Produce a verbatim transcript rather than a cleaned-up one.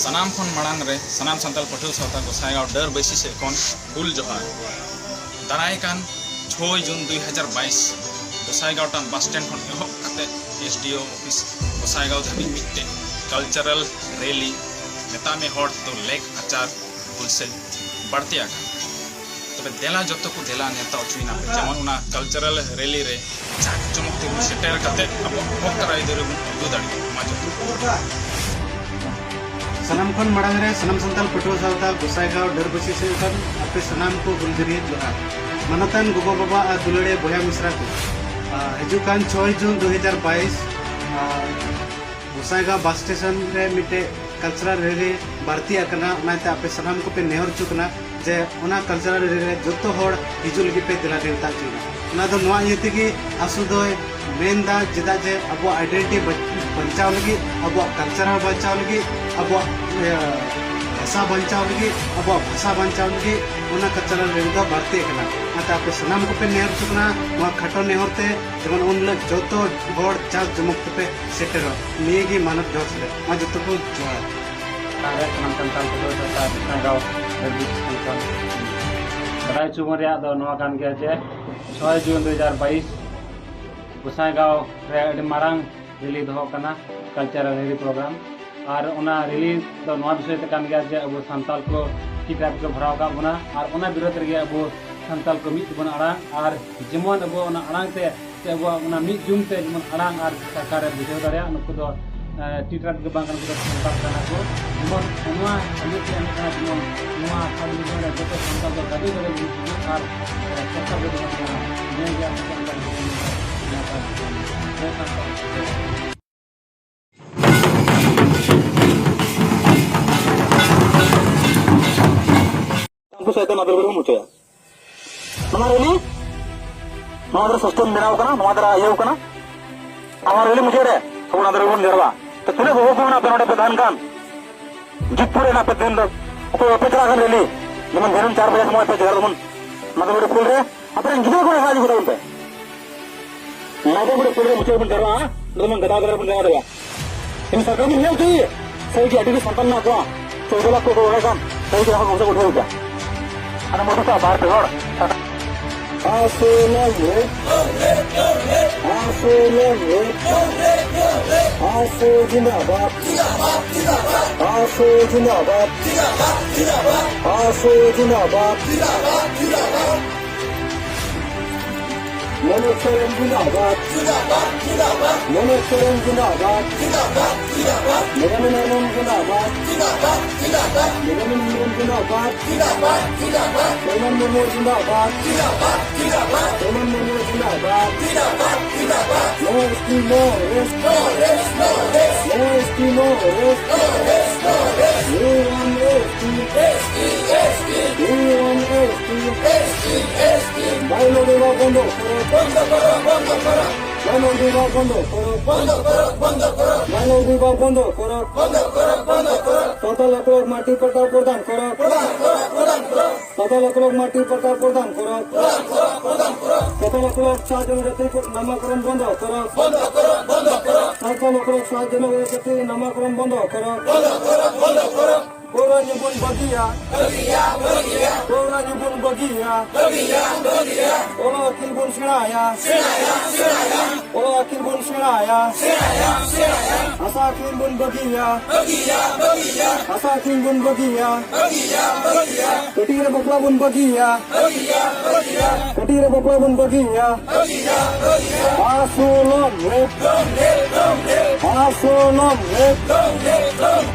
ᱥᱟᱱᱟᱢ ᱠᱷᱚᱱ ᱢᱟᱲᱟᱝ ᱨᱮ ᱥᱟᱱᱟᱢ ᱥᱟᱱᱛᱟᱲ ᱯᱟᱹᱴᱷᱩᱣᱟᱹ ᱥᱟᱶᱛᱟ ᱜᱚᱸᱥᱟᱭᱜᱟᱸᱣ ᱰᱟᱹᱨ ᱵᱟᱹᱭᱥᱤ ᱥᱮᱫ ᱠᱷᱚᱱ ᱦᱩᱞ ᱡᱚᱦᱟᱨ᱾ ᱫᱟᱨᱟᱭ ᱠᱟᱱ ᱪᱷᱚᱭ ᱡᱩᱱ ᱫᱩᱭ ᱦᱟᱡᱟᱨ ᱵᱟᱭᱤᱥ ᱜᱚᱸᱥᱟᱭᱜᱟᱸᱣ ᱴᱟᱣᱩᱱ ᱵᱟᱥ ᱥᱴᱮᱱᱰ ᱠᱷᱚᱱ ᱮᱦᱚᱵ ᱠᱟᱛᱮ ᱮᱥ ᱰᱤ ᱳ ᱚᱯᱷᱤᱥ ᱜᱚᱸᱥᱟᱭᱜᱟᱸᱣ ᱫᱷᱟᱹᱵᱤᱡ ᱢᱤᱫᱴᱮᱱ ᱠᱟᱞᱪᱟᱨᱟᱞ ᱨᱮᱞᱤ, ᱢᱮᱛᱟᱜ ᱢᱮ ᱦᱚᱲ ᱫᱚ ᱞᱮᱠ ᱟᱪᱟᱨ ᱦᱩᱞᱥᱟᱹᱭ ᱵᱟᱹᱲᱛᱤ ᱟᱠᱟᱱᱟ᱾ ᱛᱚᱵᱮ ᱫᱮᱞᱟ ᱡᱚᱛᱚ ᱠᱚ ᱫᱮᱞᱟ ᱱᱮᱣᱛᱟ ᱚᱪᱚᱭᱮᱱᱟ ᱯᱮ, ᱡᱮᱢᱚᱱ ᱚᱱᱟ ᱠᱟᱞᱪᱟᱨᱟᱞ ᱨᱮᱞᱤ ᱨᱮ ᱡᱟᱠ ᱡᱚᱢᱚᱠ ᱛᱮᱵᱚᱱ ᱥᱮᱴᱮᱨ ᱠᱟᱛᱮ ᱟᱵᱚᱣᱟᱜ ᱦᱚᱠ ᱟᱹᱭᱫᱟᱹᱨᱤ ᱵᱚᱱ ᱟᱹᱜᱩ ᱫᱟᱲᱮᱭᱟᱜ ᱢᱟ ᱡᱚᱛᱚ᱾ ᱥᱟᱱᱟᱢ ᱠᱷᱚᱱ ᱢᱟᱲᱟᱝ ᱨᱮ ᱥᱟᱱᱟᱢ ᱥᱟᱱᱛᱟᱲ ᱯᱟᱹᱴᱷᱩᱣᱟᱹ ᱥᱟᱶᱛᱟ ᱜᱚᱸᱥᱟᱭᱜᱟᱸᱣ ᱰᱟᱹᱨ ᱵᱟᱹᱥᱤ ᱥᱮᱫ ᱠᱷᱚᱱ ᱟᱯᱮ ᱥᱟᱱᱟᱢ ᱠᱚ ᱦᱩᱞᱜᱟᱹᱨᱤᱭᱟᱹ ᱡᱚᱦᱟᱨ᱾ ᱢᱟᱱᱚᱛᱟᱱ ᱜᱚᱜᱚ ᱵᱟᱵᱟ ᱟᱨ ᱫᱩᱞᱟᱹᱲᱤᱭᱟᱹ ᱵᱚᱭᱦᱟ ᱢᱤᱥᱨᱟ ᱠᱚ, ᱟᱨ ᱦᱤᱡᱩᱜ ᱠᱟᱱ ᱪᱷᱚᱭ ᱡᱩᱱ ᱫᱩ ᱦᱟᱡᱟᱨ ᱵᱟᱭᱤᱥ, ᱟᱨ ᱜᱚᱸᱥᱟᱭᱜᱟᱸᱣ ᱵᱟᱥ ᱥᱴᱮᱥᱚᱱ ᱨᱮ ᱢᱤᱫᱴᱮᱡ ᱠᱟᱞᱪᱟᱨᱟᱞ ᱨᱮᱞᱤ ᱵᱟᱹᱲᱛᱤ ᱟᱠᱟᱱᱟ, ᱚᱱᱟᱛᱮ ᱟᱯᱮ ᱥᱟᱱᱟᱢ ᱠᱚᱯᱮ ᱱᱮᱦᱚᱨ ᱦᱚᱪᱚ ᱠᱟᱱᱟ ᱡᱮ ᱚᱱᱟ ᱠᱟᱞᱪᱟᱨᱟᱞ ᱨᱮᱞᱤ ᱨᱮ ᱡᱚᱛᱚ ᱦᱚᱲ ᱦᱤᱡᱩᱜ ᱞᱟᱹᱜᱤᱫ ᱯᱮ ᱫᱮᱞᱟ ᱱᱮᱣᱛᱟ ᱦᱚᱪᱚᱭᱮᱫᱟ᱾ ᱚᱱᱟ ᱫᱚ ᱱᱚᱣᱟ ᱤᱭᱟᱹ ᱛᱮᱜᱮ ᱟᱥᱩ ᱫᱚᱭ ᱢᱮᱱᱫᱟ, ᱪᱮᱫᱟᱜ ᱡᱮ ᱟᱵᱚᱣᱟᱜ ᱟᱭᱰᱮᱱᱴᱤᱴᱤ ᱵᱟᱧᱪᱟᱣ ᱞᱟᱹᱜᱤᱫ, ᱟᱵᱚᱣᱟᱜ ᱠᱟᱞᱪᱟᱨᱟᱞ ᱵᱟᱧᱪᱟᱣ ᱞᱟᱹᱜᱤᱫ, ᱟᱵᱚᱣᱟᱜ, ᱤᱭᱟᱹ, ᱵᱷᱟᱥᱟ ᱵᱟᱧᱪᱟᱣ ᱞᱟᱹᱜᱤᱫ, ᱟᱵᱚᱣᱟᱜ ᱵᱷᱟᱥᱟ ᱵᱟᱧᱪᱟᱣ ᱞᱟᱹᱜᱤᱫ ᱚᱱᱟ ᱠᱟᱞᱪᱟᱨᱟᱞ ᱨᱮᱞᱤ ᱫᱚ ᱵᱟᱹᱲᱛᱤ ᱟᱠᱟᱱᱟ᱾ ᱚᱱᱟᱛᱮ ᱟᱯᱮ ᱥᱟᱱᱟᱢ ᱠᱚᱯᱮ ᱱᱮᱦᱚᱨ ᱦᱚᱪᱚ ᱠᱟᱱᱟ, ᱱᱚᱣᱟ ᱠᱷᱟᱴᱚ ᱱᱮᱦᱚᱨ ᱛᱮ ᱡᱮᱢᱚᱱ ᱩᱱ ᱦᱤᱞᱳᱜ ᱡᱚᱛᱚ ᱦᱚᱲ ᱡᱟᱠ ᱡᱚᱢᱚᱠ ᱛᱮᱯᱮ ᱥᱮᱴᱮᱨᱚᱜ, ᱱᱤᱭᱟᱹ ᱜᱮ ᱢᱟᱱᱚᱛ ᱡᱚᱦᱟᱨ ᱥᱟᱞᱟᱜ᱾ ᱢᱟ ᱡᱚᱛᱚ ᱠᱚ ᱡᱚᱦᱟᱨ᱾ ᱟᱨ ᱥᱟᱱᱟᱢ ᱥᱟᱱᱛᱟᱲ ᱠᱚᱫᱚ ᱥᱟᱶᱛᱟ ᱜᱚᱸᱥᱟᱭᱜᱟᱸᱣ ᱨᱮ ᱵᱤᱥ ᱥᱟᱱᱛᱟᱲ ᱵᱟᱰᱟᱭ ᱦᱚᱪᱚ ᱵᱚᱱ ᱨᱮᱭᱟᱜ ᱫᱚ ᱱᱚᱣᱟ ᱠᱟᱱ ᱜᱮᱭᱟ ᱡᱮ ᱪᱷᱚᱭ ᱡᱩᱱ ᱫᱩ ᱦᱟᱡᱟᱨ ᱵᱟᱭᱤᱥ ᱜᱚᱸᱥᱟᱭᱜᱟᱸᱣ ᱨᱮ ᱟᱹᱰᱤ ᱢᱟᱨᱟᱝ ᱨᱮᱞᱤ ᱫᱚᱦᱚ ᱠᱟᱱᱟ, ᱠᱟᱞᱪᱟᱨᱟᱞ ᱨᱮᱞᱤ ᱯᱨᱳᱜᱨᱟᱢ᱾ ᱟᱨ ᱚᱱᱟ ᱨᱮᱞᱤ ᱫᱚ ᱱᱚᱣᱟ ᱵᱤᱥᱚᱭ ᱛᱮ ᱠᱟᱱ ᱜᱮᱭᱟ ᱡᱮ ᱟᱵᱚ ᱥᱟᱱᱛᱟᱲ ᱠᱚ ᱪᱮᱫ ᱴᱟᱭᱤᱯ ᱠᱚ ᱵᱷᱚᱨᱟᱣ ᱟᱠᱟᱫ ᱵᱚᱱᱟ, ᱟᱨ ᱚᱱᱟ ᱵᱤᱨᱳᱫᱷ ᱨᱮᱜᱮ ᱟᱵᱚ ᱥᱟᱱᱛᱟᱲ ᱠᱚ ᱢᱤᱫ ᱛᱮᱵᱚᱱ ᱟᱲᱟᱝ, ᱟᱨ ᱡᱮᱢᱚᱱ ᱟᱵᱚ ᱚᱱᱟ ᱟᱲᱟᱝ ᱛᱮ ᱥᱮ ᱟᱵᱚᱣᱟᱜ ᱚᱱᱟ ᱢᱤᱫ ᱡᱩᱢ ᱛᱮ ᱡᱮᱢᱚᱱ ᱟᱲᱟᱝ ᱟᱨ ᱥᱚᱨᱠᱟᱨ ᱮ ᱵᱩᱡᱷᱟᱹᱣ ᱫᱟᱲᱮᱭᱟᱜ, ᱱᱩᱠᱩ ᱫᱚ, ᱮ, ᱴᱤ ᱴᱨᱟᱠ ᱫᱚ ᱵᱟᱝ ᱠᱟᱱᱟ, ᱱᱩᱠᱩ ᱫᱚ ᱥᱟᱱᱛᱟᱲ ᱠᱟᱱᱟ ᱠᱚ᱾ ᱡᱮᱢᱚᱱ ᱱᱚᱣᱟ ᱠᱷᱟᱹᱞᱤ ᱛᱮ ᱮᱢ ᱠᱟᱱᱟ, ᱡᱮᱢᱚᱱ ᱱᱚᱣᱟ ᱥᱟᱵ ᱰᱤᱵᱷᱤᱡᱚᱱ ᱨᱮ ᱡᱚᱛᱚ ᱥᱟᱱᱛᱟᱲ ᱫᱚ ᱜᱟᱫᱮ ᱜᱟᱫᱮ ᱵᱚᱱ ᱦᱤᱡᱩᱜ ᱟᱨ, ᱮ, ᱥᱚᱨᱠᱟᱨ ᱫᱚ ᱡᱮᱢᱚᱱ ᱱᱚᱣᱟ ᱱᱤᱭᱟᱹ ᱜᱮ ᱟᱵᱚ ᱥᱟᱱᱛᱟᱲ ᱠᱚ ᱡᱮᱢᱚᱱ ᱱᱚᱣᱟ ᱠᱟᱱ ᱛᱟᱵᱚᱱᱟ᱾ ᱩᱱᱠᱩ ᱥᱟᱶᱛᱮ ᱱᱚᱣᱟ ᱫᱚ ᱵᱚᱱ ᱢᱩᱪᱟᱹᱫᱟ᱾ ᱱᱚᱣᱟ ᱨᱮᱞᱤ, ᱱᱚᱣᱟ ᱫᱚ ᱥᱤᱥᱴᱮᱢ ᱵᱮᱱᱟᱣ ᱠᱟᱱᱟ, ᱱᱚᱣᱟ ᱫᱚ ᱤᱭᱟᱹ ᱠᱟᱱᱟ᱾ ᱱᱚᱣᱟ ᱨᱮᱞᱤ ᱢᱩᱪᱟᱹᱫ ᱨᱮ ᱟᱵᱚ ᱱᱚᱣᱟ ᱫᱚ ᱵᱚᱱ ᱡᱟᱨᱣᱟ᱾ ᱛᱚ ᱛᱤᱱᱟᱹᱜ ᱜᱚᱜᱚ ᱠᱚ ᱢᱮᱱᱟᱜ ᱯᱮ ᱱᱚᱰᱮ ᱯᱮ ᱛᱟᱦᱮᱱ ᱠᱟᱱ? ᱡᱤᱛᱯᱩᱨ ᱨᱮ ᱦᱮᱱᱟᱜ ᱯᱮ ᱛᱮᱦᱮᱧ ᱫᱚ᱾ ᱚᱠᱚᱭ ᱵᱟᱯᱮ ᱪᱟᱞᱟᱜ ᱠᱟᱱ ᱨᱮᱞᱤ? ᱡᱮᱢᱚᱱ ᱫᱷᱤᱱᱟᱹᱱ ᱪᱟᱨ ᱵᱟᱡᱮ ᱥᱚᱢᱚᱭ ᱯᱮ ᱡᱟᱦᱮᱨ ᱫᱚᱵᱚᱱ ᱢᱟᱫᱷᱚᱢᱤᱠ ᱥᱠᱩᱞ ᱨᱮ ᱟᱯᱮ ᱨᱮᱱ ᱜᱤᱫᱽᱨᱟᱹ ᱠᱚ ᱨᱟᱥᱟ ᱤᱫᱤ ᱠᱚ ᱛᱟᱵᱚᱱ ᱯᱮ᱾ ᱢᱟᱫᱷᱚᱢᱤᱠ ᱥᱠᱩᱞ ᱨᱮ ᱢᱩᱪᱟᱹᱫ ᱵᱚᱱ ᱡᱟᱣᱨᱟᱜᱼᱟ᱾ ᱚᱸᱰᱮ ᱵᱚᱱ ᱜᱟᱰᱟ ᱫᱷᱟᱨᱮ ᱵᱚᱱ ᱡᱟᱣᱨᱟ ᱫᱟᱲᱮᱭᱟᱜᱼᱟ᱾ ᱤᱧ ᱥᱟᱨᱠᱟᱨ ᱵᱚᱱ ᱧᱮᱞ ᱦᱚᱪᱚᱭᱮᱭᱟ᱾ ᱥᱟᱹᱨᱤ ᱜᱮ ᱟᱹᱰᱤ ᱜᱮ ᱥᱟᱱᱛᱟᱲ ᱢᱮᱱᱟᱜ ᱠᱚᱣᱟ᱾ ᱪᱳᱫᱽᱫᱳ ᱞᱟᱠᱷ ᱠᱚ ᱨᱚᱲ ᱠᱟᱱ, ᱥᱟᱹᱨᱤ ᱜᱮ ᱟᱵᱚ ᱵᱚᱝᱥᱚ ᱠᱚ ᱩᱰᱷᱟᱹᱣ ᱮᱫᱟ᱾ ᱟᱨ ᱢᱚᱫᱚ ᱥᱟᱶ ᱵᱟᱨ ᱯᱮ ᱦᱚᱲ᱾ ᱟᱥᱚᱞᱚᱢ ᱨᱮ, ᱟᱥᱚᱞᱚᱢ ᱨᱮ, ᱟᱥᱚ ᱡᱤᱱᱫᱟᱵᱟᱫ, ᱟᱥᱚ ᱡᱤᱱᱫᱟᱵᱟᱫ, ᱟᱥᱚ ᱡᱤᱱᱫᱟᱵᱟᱫ᱾ Manoj Soren ᱡᱤᱱᱫᱟᱵᱟᱫ᱾ ᱡᱤᱱᱫᱟᱵᱟᱫ, ᱡᱤᱱᱫᱟᱵᱟᱫ᱾ Manoj Soren ᱡᱤᱱᱫᱟᱵᱟᱫ᱾ ᱡᱤᱱᱫᱟᱵᱟᱫ, ᱡᱤᱱᱫᱟᱵᱟᱫ᱾ ᱢᱮᱱᱟᱢᱤᱱ Hembrom ᱡᱤᱱᱫᱟᱵᱟᱫ᱾ ᱡᱤᱱᱫᱟᱵᱟᱫ, ᱡᱤᱱᱫᱟᱵᱟᱫ᱾ ᱢᱮᱱᱟᱢᱤᱱ Hembrom ᱡᱤᱱᱫᱟᱵᱟᱫ᱾ ᱡᱤᱱᱫᱟᱵᱟᱫ, ᱡᱤᱱᱫᱟᱵᱟᱫ᱾ Salman Murmu ᱡᱤᱱᱫᱟᱵᱟᱫ᱾ ᱡᱤᱱᱫᱟᱵᱟᱫ, ᱡᱤᱱᱫᱟᱵᱟᱫ᱾ Salman Murmu ᱡᱤᱱᱫᱟᱵᱟᱫ᱾ ᱡᱤᱱᱫᱟᱵᱟᱫ, ᱡᱤᱱᱫᱟᱵᱟᱫ। No S T, no rest। No rest, no rest। No S T, no rest। No rest, no rest। We want S T। S T, S T। We want S T। S T, S T। বাল্য বিবাহ বন্ধ করো। বন্ধ করো, বন্ধ করো। বাল্য বিবাহ বন্ধ করো। বন্ধ করো, বন্ধ করো। বাল্য বিবাহ বন্ধ করো। বন্ধ করো, বন্ধ করো। সাঁওতাল অকলক মাটি পট্টা প্রদান করো। প্রদান করো, প্রদান করো। সাঁওতাল অকলক মাটি পট্টা প্রদান করো। প্রদান করো, প্রদান করো। সাঁওতাল অকলক সাত জনজাতি নামকরণ বন্ধ করো। বন্ধ করো, বন্ধ করো। সাঁওতাল অকলক সাত জনজাতি নামকরণ বন্ধ করো। বন্ধ করো, বন্ধ করো। ᱯᱟᱹᱣᱨᱟᱹ ᱧᱩ ᱵᱚᱱ ᱵᱟᱹᱜᱤᱭᱟ᱾ ᱵᱟᱹᱜᱤᱭᱟ, ᱵᱟᱹᱜᱤᱭᱟ᱾ ᱯᱟᱹᱣᱨᱟᱹ ᱧᱩ ᱵᱚᱱ ᱵᱟᱹᱜᱤᱭᱟ᱾ ᱵᱟᱹᱜᱤᱭᱟ, ᱵᱟᱹᱜᱤᱭᱟ᱾ ᱚᱞᱚᱜ ᱟᱹᱠᱤᱞ ᱵᱚᱱ ᱥᱮᱬᱟᱭᱟ᱾ ᱥᱮᱬᱟᱭᱟ, ᱥᱮᱬᱟᱭᱟ᱾ ᱚᱞᱚᱜ ᱟᱹᱠᱤᱞ ᱵᱚᱱ ᱥᱮᱬᱟᱭᱟ᱾ ᱥᱮᱬᱟᱭᱟ, ᱥᱮᱬᱟᱭᱟ᱾ ᱦᱟᱥᱟ ᱟᱹᱠᱷᱨᱤᱧ ᱵᱚᱱ ᱵᱟᱹᱜᱤᱭᱟ᱾ ᱵᱟᱹᱜᱤᱭᱟ, ᱵᱟᱹᱜᱤᱭᱟ᱾ ᱦᱟᱥᱟ ᱟᱹᱠᱷᱨᱤᱧ ᱵᱚᱱ ᱵᱟᱹᱜᱤᱭᱟ᱾ ᱵᱟᱹᱜᱤᱭᱟ, ᱵᱟᱹᱜᱤᱭᱟ᱾ ᱠᱟᱹᱴᱤᱡ ᱨᱮ ᱵᱟᱯᱞᱟ ᱵᱚᱱ ᱵᱟᱹᱜᱤᱭᱟ᱾ ᱵᱟᱹᱜᱤᱭᱟ, ᱵᱟᱹᱜᱤᱭᱟ᱾ ᱠᱟᱹᱴᱤᱡ ᱨᱮ ᱵᱟᱯᱞᱟ ᱵᱚᱱ ᱵᱟᱹᱜᱤᱭᱟ᱾ ᱵᱟᱹᱜᱤᱭᱟ, ᱵᱟᱹᱜᱤᱭᱟ᱾ ᱟᱥᱚᱞᱚᱢ ᱨᱮ᱾ ᱞᱚᱢ ᱨᱮ, ᱞᱚᱢ ᱨᱮ᱾ ᱟᱥᱚᱞᱚᱢ ᱨᱮ᱾ ᱞᱚᱢ ᱨᱮ, ᱞᱚᱢ᱾